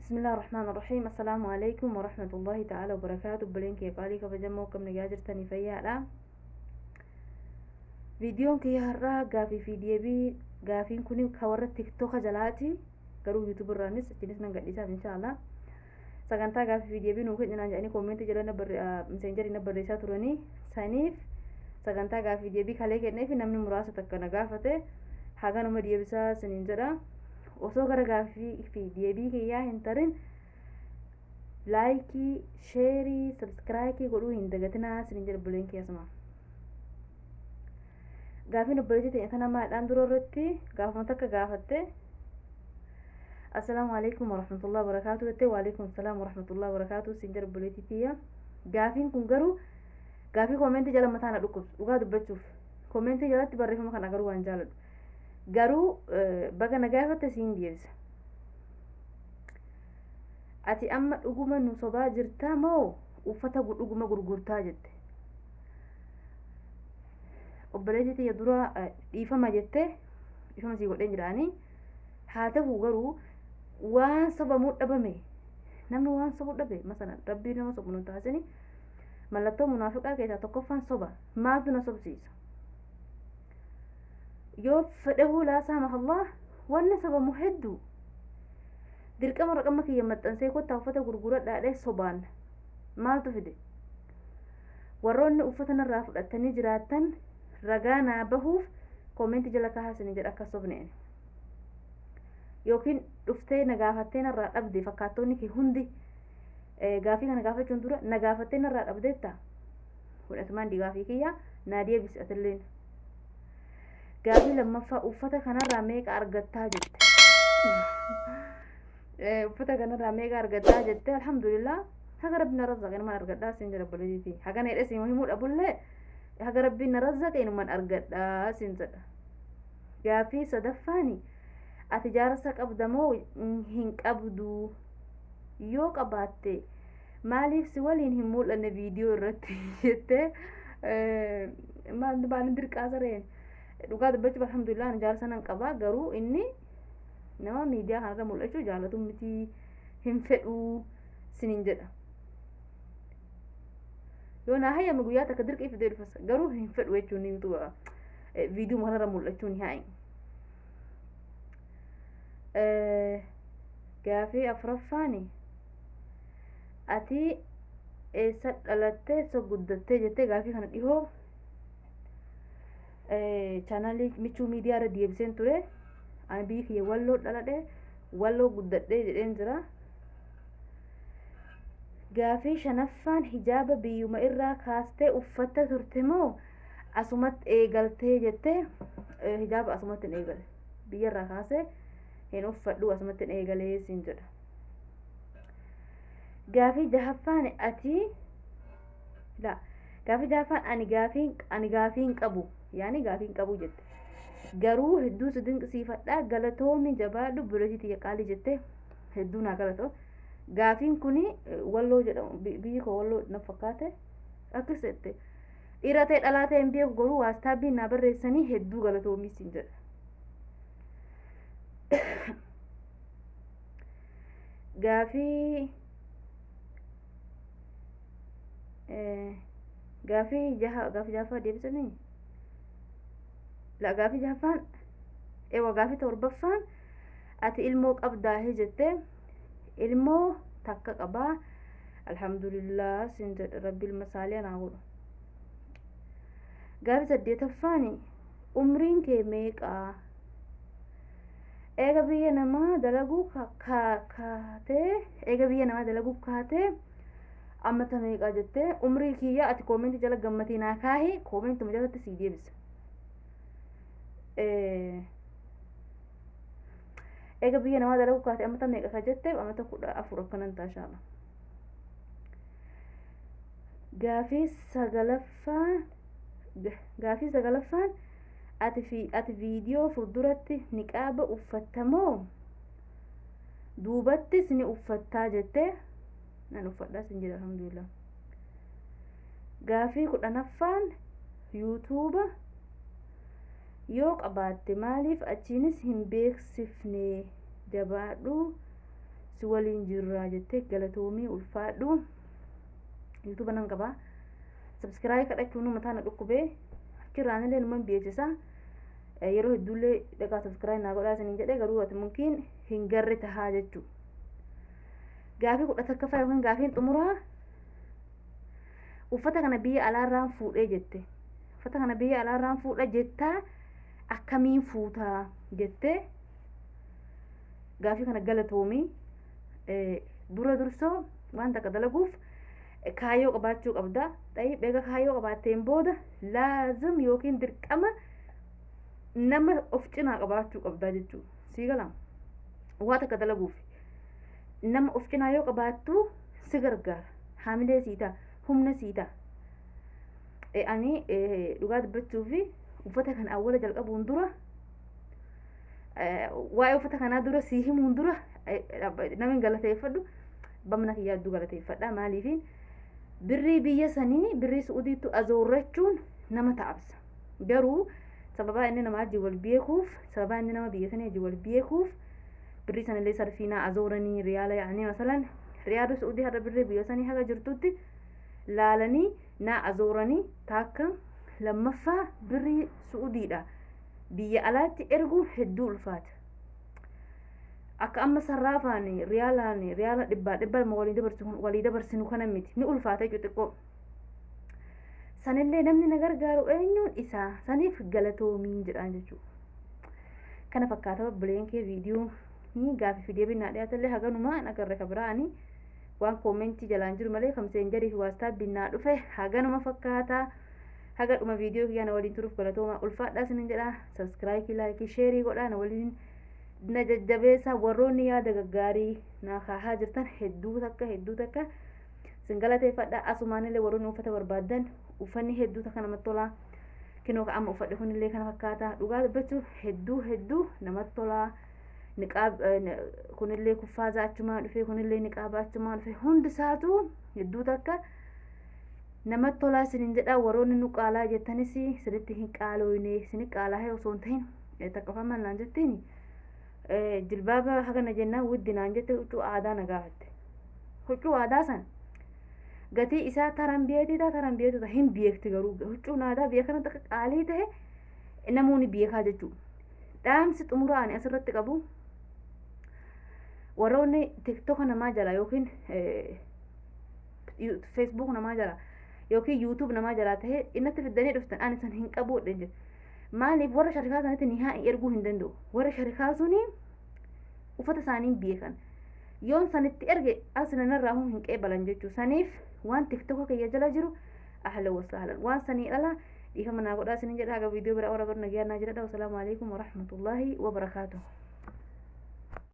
Bismillah ar-Rahmaan ar-Rahiim. Assalaamu alaikum wa rahmatullahi ta'ala wa barakaatu. Obboleen kee qaalii kabajamoo akkam nagaa jirtanii fayyaadha. Viidiyoon kiyya har'aa gaafii fi deebii, gaafiin kun kan warra TikToka jalaati. Garuu YouTube irraanis achinis nan gadhiisaaf inshaallah. Sagantaa gaafii fi deebii nuu kenninaan jedhanii koomentii jala messengerii na barreessaa turanii, saniif sagantaa gaafii deebii kalee kenneef namni muraasa takka na gaafate, haganuma deebisaa isiniin jedha. Osoo gara gaafii fi deebii kiyyaa hin tarin, like, share, subscribe godhuu hin dagatinaa isiniin jedha obboleen kiyya asuma. Gaafiin obboleettii teenya tana maadhaan dura irratti gaafuma takka gaafatte. Assalaamu alaikum warahmatullahi wabarakatuh jettee, waalaikum salaam warahmatullahi wabarakatuh siin jedha obboleettii tiyya. Gaafiin kun garuu gaafii koomentii jala mataa na dhukkubsu, dhugaa dubbachuuf. Koomentii jalatti barreeffama kana garuu waan jaaladhu. Garuu baga na gaafatte, siin deebisa. Ati amma dhuguma nu sobaa jirtaa moo uffata dhuguma gurgurtaa jette? Obboleettii tiyya dura dhiifama jettee, dhiifama sii godheen jiraanii. Haa ta'u garuu waan sobamuu dhabame, namni waan sobuu dhabe, masalan rabbii nama sobu nu taasisani. Mallattoo munaafiqaa keessaa tokkoffaan soba. Maaltu na sobsiisa? Yoo fedhahuu laasaa mahallah, wanni sobamu hedduu. Dirqama raqama kiyya maxxansee kottaa uffata gurguradhaadhee sobaan maaltu fide? Warroonni uffata narraa fudhatanii jiraattan ragaa naa bahuuf koomentii jala kaasanii jedha akka sobneen. Yookiin dhuftee na gaafattee narraa dhabde, fakkaattonni kee hundi gaafii kana gaafachuun dura na gaafattee narraa dhabdeetta. Fudhatumaan di gaafii kiyya naa deebisi atilleen. Gaafii lammaffaa, uffata kanarraa meeqa argattaa jette? Uffata kanarraa meeqa argattaa jette? Alhamdulillah, haga rabbi na razzaqe inuman argadhaa siin jedha obboleettii. Haga na hidhe siin himuu dhabullee, haga rabbiin na razzaqe inuman argadhaa siin jedha. Gaafii sadaffaani, ati jaarsa qabda moo hin qabdu? Yoo qabaatte maaliif si waliin hin mul'anne viidiyoo irratti jettee? Maal maalin dirqaa sareen? Dhugaa dubbachuuf, alhamdulillah, ani jaarsa nan qaba, garuu inni nama miidiyaa kanarra mul'achuu jaalatu miti, hin fedhuu sinin jedha. Yoo naa hayyame guyyaa takka dirqii fidee dhufas, garuu hin fedhu jechuun yuutuuba viidiyoo kanarra mul'achuu ni haa'i. Gaafii afuraffaani, ati eessa dhalattee, eessa guddattee jettee? Gaafii kana dhihoo chaanaalii Michuu Miidiyaa irra deebiseen ture. Ani biyyi kiyya Walloo dhaladhe, Walloo guddadhee jedheen jira. Gaafii shanaffaan, hijaaba biyyuma irraa kaastee uffatta turte moo asumatti eegaltee jettee? Hijaaba asumatti hin eegale, biyya irraa kaasee hin uffadhu, asumatti hin eegalee siin jedha. Gaafii jahaffaan, ati la gaafii jahaffaan, ani gaafii hin qabu, yaani gaafii hin qabu jette. Garuu hedduu si dinqisiifadhaa, galatoomi, jabaadhu obboleettii tiyya qaalii jette. Hedduu naa galatoo. Gaafiin kuni Walloo jedhamu, biyyi koo Walloo na fakkaate akkas jette. Dhiira ta'e dhalaa ta'e hin beeku, garuu waastaabbiin naa barreessanii, hedduu galatoomii siin jedha. Gaafii jaha, gaafii jahaffaa deebisanii la, gaafii jahaffaan ewa. Gaafii torbaffaan, ati ilmoo qabdaa jettee? Ilmoo takka qabaa, alhamdulillah siin jedha, rabbi ilma saalee naa godhu. Gaafii saddeetaffaan, umriin kee meeqaa? Eega biyya namaa dalaguu kaatee, eega biyya namaa dalaguu kaatee ammata meeqaa jettee? Umrii kiyya ati koomentii jala gammatii naa kaahi, koomentuma jalatti sii deebisa. Eega biyya namaa dalaguu kaatee ammata meeqa ka jetteef, ammata 14 akkanan ta'a inshaalla. Gaafii sagalaffaan, gaafii sagalaffaan, ati viidiyoo fuulduratti niqaaba uffattamoo duubattis ni uffattaa jettee? Nan uffadhaa sin jedha, alhamdulillah. Gaafii 10ffaan, yuutuuba yoo qabaatte maaliif achiinis hin beeksifne? Jabaadhu Si waliin jirraa jettee galatoomii ulfaadhu. Yuutuuba nan qabaa. Sabskiraayii kadhachuun mataa na dhukkubee achirraan illee numan beeksisa. Yeroo hedduullee dhaqaa sabskiraayii naa godhaa isiniin jedhee garuu ati mumkiin hin garre tahaa jechuudha. Gaafii 11ffaa yookiin gaafiin xumuraa uffata kana biyya alaarraan fuudhee jette. Uffata kana biyya alaarraan fuudha jettaa akkamiin fuutaa jettee gaafii kana galatoomii. Dura dursoo waan takka dalaguuf kaayyoo qabaachuu qabda. Xayyib eega kaayyoo qabaatteen booda laazim yookiin dirqama nama of cinaa qabaachuu qabda jechuudha. Sii galaa waa takka dalaguuf nama of cinaa yoo qabaattu si gargaara. Haamilee sii ta'a, humna sii ta'a. Ani dhugaa dubbachuu fi uffata kana awwala jalqabuun dura waa'ee uffata kanaa dura sii himuun dura namni galateeffadhu bamna kiyyaa hedduu galateeffadha. Maaliifiin birrii biyya sanii birrii Su'uudiitti azoorrachuun nama ta'absa. Garuu sababaa inni nama wajjin wal beekuuf, sababaa inni nama biyya sanii wajjin wal beekuuf birrii sanillee sarfiinaa azooranii riyaala yaa'anii masalan riyaala Su'uudii har'a birrii biyya sanii haga jirtutti laalanii naa azooranii taakka. Lammaffaa birrii Su'uudiidha biyya alaatti erguun hedduu ulfaata. Akka amma sarraafaan riyaalaan riyaala dhibbaa dhibba lama walii dabarsu walii dabarsinu kana miti, ni ulfaata jechuudha xiqqoo. Sanillee namni na gargaaru eenyuun isaa saniif galatoomiin jedhaan jechuudha. Kana fakkaata obboleen kee viidiyoo ni gaafii fi deebiin naa dhiyaatallee haganumaa hin agarre ka biraani waan koomentii jalaan jiru malee kamseenjarii fi waastaabbiin naa dhufe haganuma fakkaata. Haga dhuma viidiyoo kiyyaa na waliin turuuf galatoomaa ulfaadhaa isinin jedha. Sabskiraayikii, laayikii, sheerii godhaa na waliin na jajjabeessaa. Warroonni yaada gaggaarii naa kaahaa jirtan hedduu takka hedduu takka sin galateeffadha. Asumaanillee warroonni uffata barbaaddan uffanni hedduu takka namatti tolaa. Kinoo ka amma uffadhe kunillee kana fakkaata. Dhugaa dubbachuuf hedduu hedduu namatti tolaa. Niqaab kunillee kuffaaza achumaa dhufe, kunillee niqaaba achumaa dhufe, hundi isaatu hedduu takka namatti tolaa isinin jedha. Warroonni nu qaalaa jettanis isinitti hin qaalooyne, isini qaalaa osoo hin ta'in takka afaan naan jettiin jilbaaba hagana jennaan wuddi naan jette huccuu aadaa na gaafatte. Huccuu aadaa san gatii isaa taran beektii taran beektu hin beekti, garuu huccuun aadaa biyya kanatti akka qaalii ta'e namoonni beekaa jechuudha. Dhaamsi xumuraa ani asirratti qabu warroonni tiktoka namaa jala yookiin feesbuuk namaa jala yookiin yuutuub namaa jalaa ta'ee innatti fiddanii dhuftan ani san hin qabu jedhe. Maaliif warra sharikaa sanatti ni haa erguu hin danda'u. Warra sharikaa suni uffata isaanii beekan. Yoon sanitti erge as nanarraa hin qeebalan jechuu. Saniif waan tiktoka kiyya jala jiru ahlan wasahlan waan sanii dhala dhiifama naa godhaa isinin jedha. Haga viidiyoo biraa warra godhu nagaa naa jedhadha. Wasalaamu alaikum warahmatullaahi wabarakaatuh.